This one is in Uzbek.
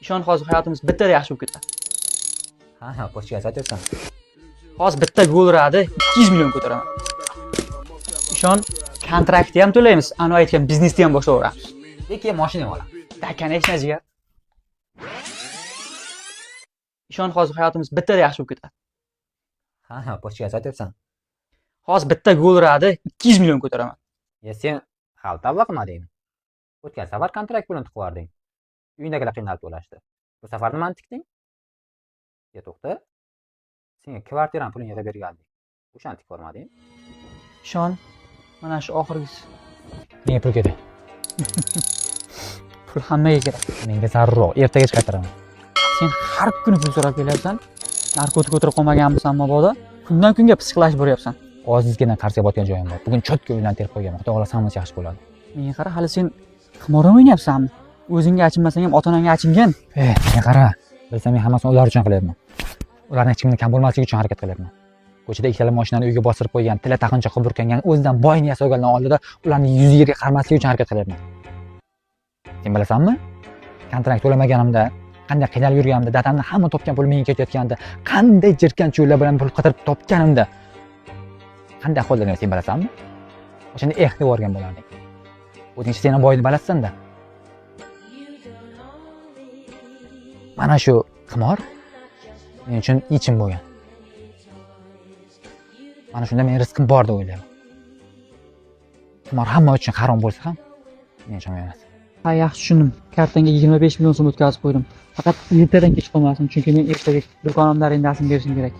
Ishon, hozir hayotimiz bittada yaxshi bo'lib ketadi. Ha, ha, pochtaga sotyapsan. Hozir bitta gol uradi, 200 million ko'taraman. Ishon, kontraktni ham to'laymiz, anavi aytgan biznesni ham boshlayveramiz. Lekin mashina ham olaman. Да, конечно, jigar. Ishon, hozir hayotimiz bittada yaxshi bo'lib ketadi. Ha, ha, pochtaga sotyapsan. Hozir bitta gol uradi, 200 million ko'taraman. Ya sen hali tavba qilmadingmi? O'tgan safar kontrakt pulini tiqib yubording. Uyingdagilar qiynalib to'lashdi. Bu safar nimani tikding? Ya to'xta. Senga kvartirani pulini yig'ib bergandik. O'shani tikib yubormading? Ishon, mana shu oxirgisi. Menga pul kerak. Pul hammaga kerak. Menga zarurroq. Ertagacha qaytaraman. Sen har kuni pul so'rab kelyapsan. Narkotik o'tirib qolmaganmisan mabodo? Kundan kunga psixiklashib boryapsan. Ozgina qarzga botgan joyim bor. Bugun чётко uylarni terib qo'yganman. Xudo xohlasa hammasi yaxshi bo'ladi. Menga qara, hali sen qimor o'ynayapsanmi? O'zingga achinmasang ham ota-onangga achingin. Eh, menga qara. Bilsam men hammasini ular uchun qilyapman. Ularni hech kimdan kam bo'lmasligi uchun harakat qilyapman. Ko'chada ikkitala mashinani uyga bostirib qo'ygan, tilla taqinchoqqa burkangan, o'zidan boyni yasaganlar oldida ularni yuzi yerga qaramaslik uchun harakat qilyapman. Sen bilasanmi? Kontrakt to'lamaganimda, qanday qiynalib yurganimda, dadamni hamma topgan puli menga ketayotganda, qanday jirkanch yo'llar bilan pul qidirib topganimda, qanday ahvolda sen bilasanmi? O'shanda eh deb yuborgan bo'larding. O'zingcha sen ham boyni balasisan-da. Mana shu qimor men uchun yechim bo'lgan. Mana shunda men rizqim bor deb o'ylayman. Qimor hamma uchun harom bo'lsa ham, men uchun emas. Ha, yaxshi tushundim. Kartangga 25 million so'm o'tkazib qo'ydim. Faqat ertadan kech qolmasin, chunki men ertaga do'konimda arendasini berishim kerak.